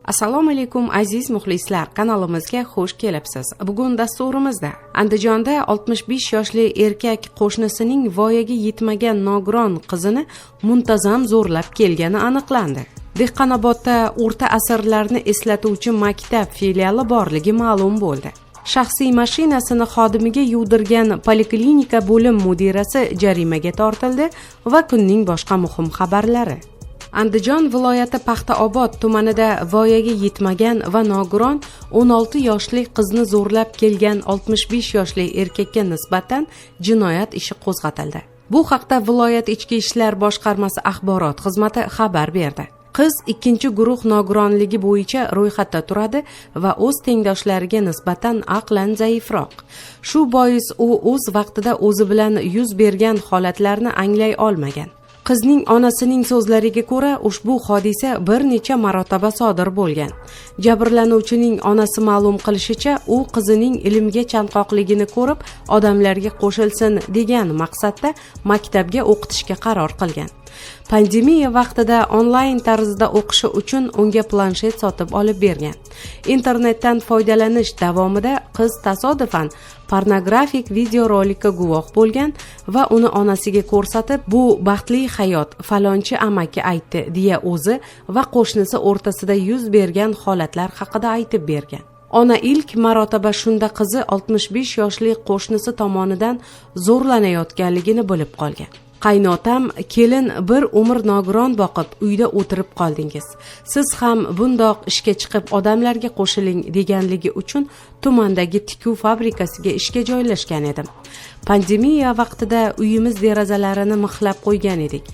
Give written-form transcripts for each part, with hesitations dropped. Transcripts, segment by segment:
Assalomu alaykum, aziz muxlislar, kanalimizga xush kelibsiz. Bugun dasturimizda: Andijonda 65 yoshli erkak qo'shnisining voyaga yetmagan nogiron qizini muntazam zo'rlab kelgani aniqlandi. Dehqonobodda o'rta asrlarni eslatuvchi maktab filiali borligi ma'lum bo'ldi. Shaxsiy mashinasini xodimiga yuvdirgan poliklinika bo'lim mudirasi jarimaga tortildi va kunning boshqa muhim xabarlari. Andijon viloyati Paxtaobod tumanida voyaga yetmagan va nogiron 16 yoshli qizni zo'rlab kelgan 65 yoshli erkakka nisbatan jinoyat ishi qo'zg'atildi. Bu haqda viloyat ichki ishlar boshqarmasi axborot xizmati xabar berdi. Qiz ikkinchi guruh nogironligi bo'yicha ro'yxatda turadi va o'z tengdoshlariga nisbatan aqlan zaifroq. Shu bois u o'z vaqtida o'zi bilan yuz bergan holatlarni anglay olmagan. Qizning onasining so'zlariga ko'ra, ushbu hodisa bir necha marotaba sodir bo'lgan. Jabrlanuvchining onasi ma'lum qilishicha, u qizining ilmga chanqoqligini ko'rib, odamlarga qo'shilsin degan maqsadda maktabga o'qitishga qaror qilgan. Pandemiya vaqtida onlayn tarzda o'qishi uchun unga planshet sotib olib bergan. Internetdan foydalanish davomida qiz tasodifan pornografik videorolikka guvoh bo'lgan va uni onasiga ko'rsatib, "Bu baxtli hayot, falonchi amaki aytdi", deya o'zi va qo'shnisi o'rtasida yuz bergan holatlar haqida aytib bergan. Ona ilk marotaba shunda qizi 65 yoshli qo'shnisi tomonidan zo'rlanayotganligini bilib qolgan. "Qaynotam, kelin bir umr nogiron boqib, uyda o'tirib qoldingiz, siz ham bundoq ishga chiqib, odamlarga qo'shiling", deganligi uchun tumandagi tikuv fabrikasiga ishga joylashgan edim. Pandemiya vaqtida uyimiz derazalarini mixlab qo'ygan edik.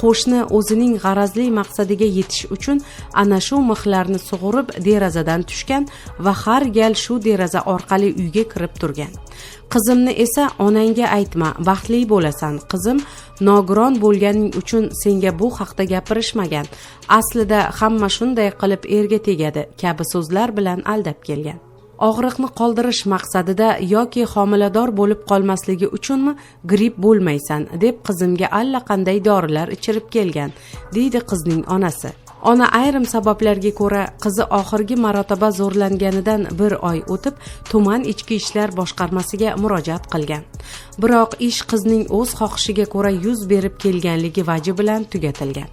Qo'shni o'zining g'arazli maqsadiga yetish uchun ana shu mixlarni sug'urib, derazadan tushgan va har gal shu deraza orqali uyga kirib turgan. Qizimni esa "Onangga aytma, baxtli bo'lasan, qizim, nogiron bo'lganing uchun senga bu haqda gapirishmagan, aslida hamma shunday qilib erga tegadi" kabi so'zlar bilan aldab kelgan. Og'riqni qoldirish maqsadida yoki homilador bo'lib qolmasligi uchunmi, "Gripp bo'lmaysan", deb qizimga allaqanday dorilar ichirib kelgan, deydi qizning onasi. Ona ayrim sabablarga ko'ra qizi oxirgi marotaba zo'rlanganidan bir oy o'tib tuman ichki ishlar boshqarmasiga murojaat qilgan. Biroq ish qizning o'z xohishiga ko'ra yuz berib kelganligi vaji bilan tugatilgan.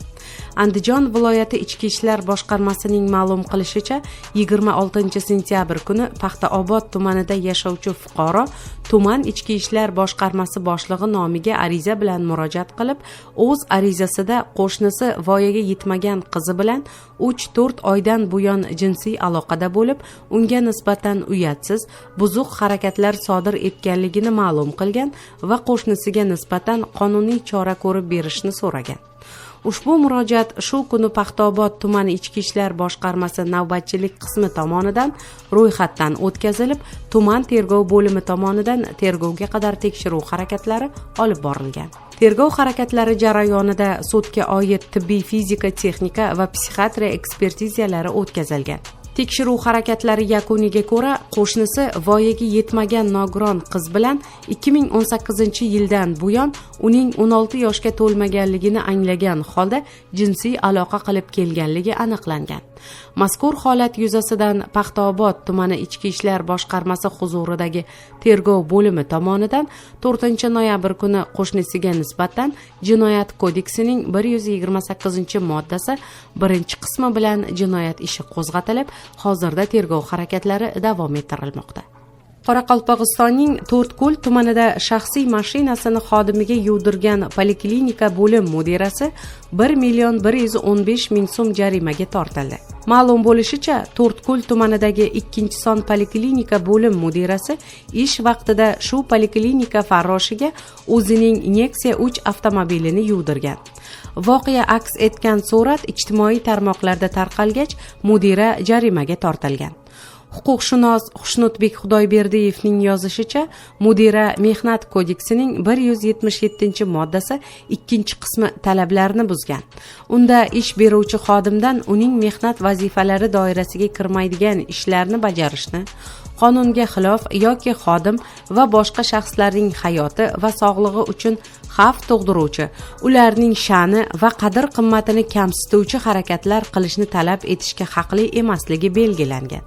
Andijon viloyati ichki ishlar boshqarmasining ma'lum qilishicha, 26 sentyabr kuni Paxtaobod tumanida yashovchi fuqaro tuman ichki ishlar boshqarmasi boshlig'i nomiga ariza bilan murojaat qilib, o'z arizasida qo'shnisi voyaga yetmagan qizi bilan 3-4 oydan buyon jinsiy aloqada bo'lib, unga nisbatan uyatsiz, buzuq harakatlar sodir etganligini ma'lum qilgan va qo'shnisiga nisbatan qonuniy chora ko'rib berishni so'ragan. Ushbu murojaat shu kuni Paxtaobod tumani ichki ishlar boshqarmasi navbatchilik qismi tomonidan ro'yxatdan o'tkazilib, tuman tergov bo'limi tomonidan tergovga qadar tekshiruv harakatlari olib borilgan. Tergov harakatlari jarayonida sudga oid tibbiy fizika texnika va psixiatriya ekspertizalari o'tkazilgan. Tekshiruv harakatlari yakuniga ko'ra, qo'shnisi voyaga yetmagan nogiron qiz bilan 2018 yildan buyon uning 16 yoshga to'lmaganligini anglagan holda jinsiy aloqa qilib kelganligi aniqlangan. Mazkur holat yuzasidan Paxtaobod tumani ichki ishlar boshqarmasi huzuridagi tergov bo'limi tomonidan 4 noyabr kuni qo'shnisiga nisbatan Jinoyat kodeksining 128 moddasi birinchi qismi bilan jinoyat ishi qo'zg'atilib, hozirda tergov harakatlari davom ettirilmoqda. Qoraqalpog'istonning To'rtko'l tumanida shaxsiy mashinasini xodimiga yuvdirgan poliklinika bo'lim mudirasi 1 million 115 ming so'm jarimaga tortildi. Ma'lum bo'lishicha, To'rtko'l tumanidagi ikkinchi son poliklinika bo'lim mudirasi ish vaqtida shu poliklinika farroshiga o'zining Nexia 3 avtomobilini yuvdirgan. Voqea aks etgan surat ijtimoiy tarmoqlarda tarqalgach, mudira jarimaga tortilgan. Huquqshunos Xushnudbek Xudoyberdiyevning yozishicha, mudira Mehnat kodeksining 177 moddasi ikkinchi qismi talablarini buzgan. Unda ish beruvchi xodimdan uning mehnat vazifalari doirasiga kirmaydigan ishlarni bajarishni, qonunga xilof yoki xodim va boshqa shaxslarning hayoti va sog'lig'i uchun xavf tug'diruvchi, ularning sha'ni va qadr-qimmatini kamsituvchi harakatlar qilishni talab etishga haqli emasligi belgilangan.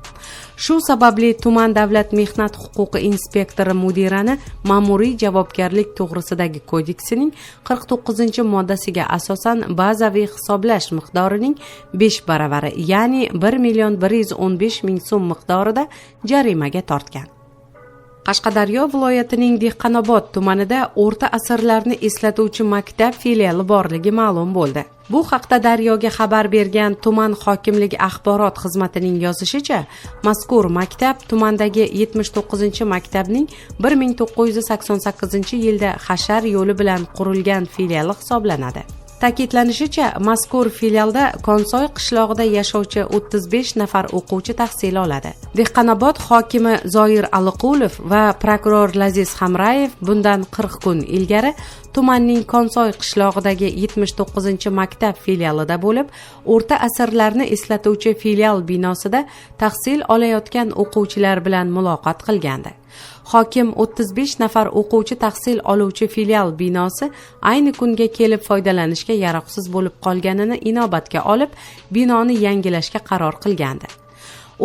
Shu sababli tuman davlat mehnat huquqi inspektori mudirani ma'muriy javobgarlik to'g'risidagi kodeksining 49-moddasiga asosan bazaviy hisoblash miqdorining 5 baravari, ya'ni 1 115 000 so'm miqdorida jarimaga tortgan. Qashqadaryo viloyatining Dehqonobod tumanida o'rta asrlarni eslatuvchi maktab filiali borligi ma'lum bo'ldi. Bu haqda Daryoga xabar bergan tuman hokimligi axborot xizmatining yozishicha, mazkur maktab tumandagi 79-maktabning 1988-yilda hashar yo'li bilan qurilgan filiali hisoblanadi. Ta'kidlanishicha, mazkur filialda Konsoy qishlog'ida yashovchi 35 nafar o'quvchi tahsil oladi. Dehqonobod hokimi Zoir Aliqulov va prokuror Laziz Hamrayev bundan 40 kun ilgari tumanning Konsoy qishlog'idagi 79-maktab filialida bo'lib, o'rta asrlarni eslatuvchi filial binosida tahsil olayotgan o'quvchilar bilan muloqot qilgandi. Hokim 35 nafar o'quvchi tahsil oluvchi filial binosi ayni kunga kelib foydalanishga yaroqsiz bo'lib qolganini inobatga olib, binoni yangilashga qaror qilgandi.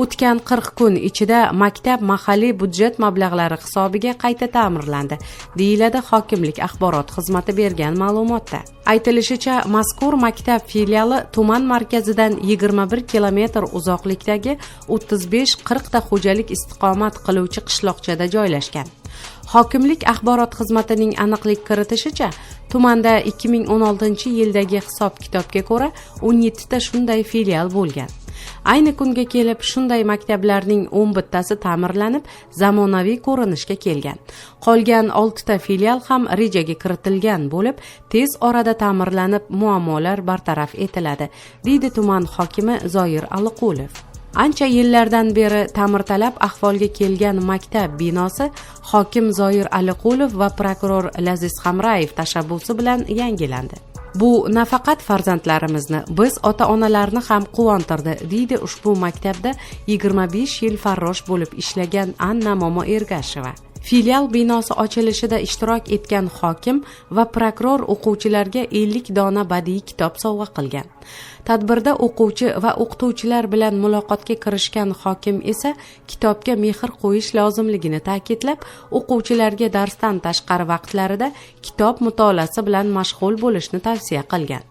O'tgan 40 kun ichida maktab mahalliy budjet mablag'lari hisobiga qayta ta'mirlandi, deyiladi hokimlik axborot xizmati bergan ma'lumotda. Aytilishicha, mazkur maktab filiali tuman markazidan 21 kilometr uzoqlikdagi 35-40 ta xo'jalik istiqomat qiluvchi qishloqchada joylashgan. Hokimlik axborot xizmatining aniqlik kiritishicha, tumanda 2016-yildagi hisob-kitobga ko'ra 17 ta shunday filial bo'lgan. Ayni kunga kelib shunday maktablarning 11 tasi ta'mirlanib, zamonaviy ko'rinishga kelgan. Qolgan 6 ta filial ham rejaga kiritilgan bo'lib, tez orada ta'mirlanib, muammolar bartaraf etiladi, deydi tuman hokimi Zoir Aliqulov. Ancha yillardan beri ta'mirtalab ahvolga kelgan maktab binosi hokim Zoir Aliqulov va prokuror Laziz Hamrayev tashabbusi bilan yangilandi. Bu nafaqat farzandlarimizni, biz ota-onalarni ham quvontirdi, deydi ushbu maktabda 25 yil farrosh bo'lib ishlagan Anna Momo Ergasheva. Filial binosi ochilishida ishtirok etgan hokim va prokuror o'quvchilarga 50 dona badiiy kitob sovg'a qilgan. Tadbirda o'quvchi va o'qituvchilar bilan muloqotga kirishgan hokim esa kitobga mehr qo'yish lozimligini ta'kidlab, o'quvchilarga darsdan tashqari vaqtlarida kitob mutolaasi bilan mashg'ul bo'lishni tavsiya qilgan.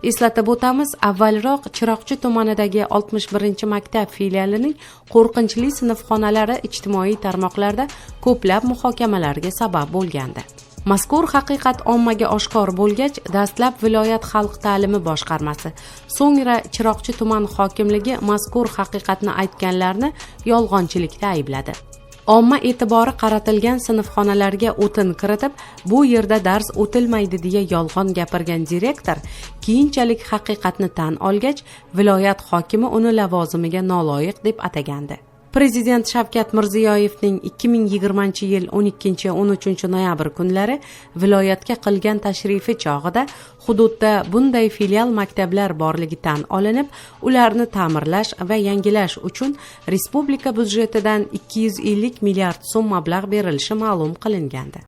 Eslatib o'tamiz, avvalroq Chiroqchi tumanidagi 61-maktab filialining qo'rqinchli sinfxonalari ijtimoiy tarmoqlarda ko'plab muhokamalarga sabab bo'lgandi. Mazkur haqiqat ommaga oshkor bo'lgach, dastlab viloyat xalq ta'limi boshqarmasi, so'ngra Chiroqchi tuman hokimligi mazkur haqiqatni aytganlarni yolg'onchilikda aybladi. Omma e'tibori qaratilgan sinfxonalarga o'tin kiritib, bu yerda dars o'tilmaydi deya yolg'on gapirgan direktor keyinchalik haqiqatni tan olgach, viloyat hokimi uni lavozimiga noloyiq deb atagandi. Prezident Shavkat Mirziyoyevning 2020-yil 12-13 noyabr kunlari viloyatga qilgan tashrifi chog'ida hududda bunday filial maktablar borligi tan olinib, ularni ta'mirlash va yangilash uchun respublika byudjetidan 250 milliard so'm mablag' berilishi ma'lum qilingandi.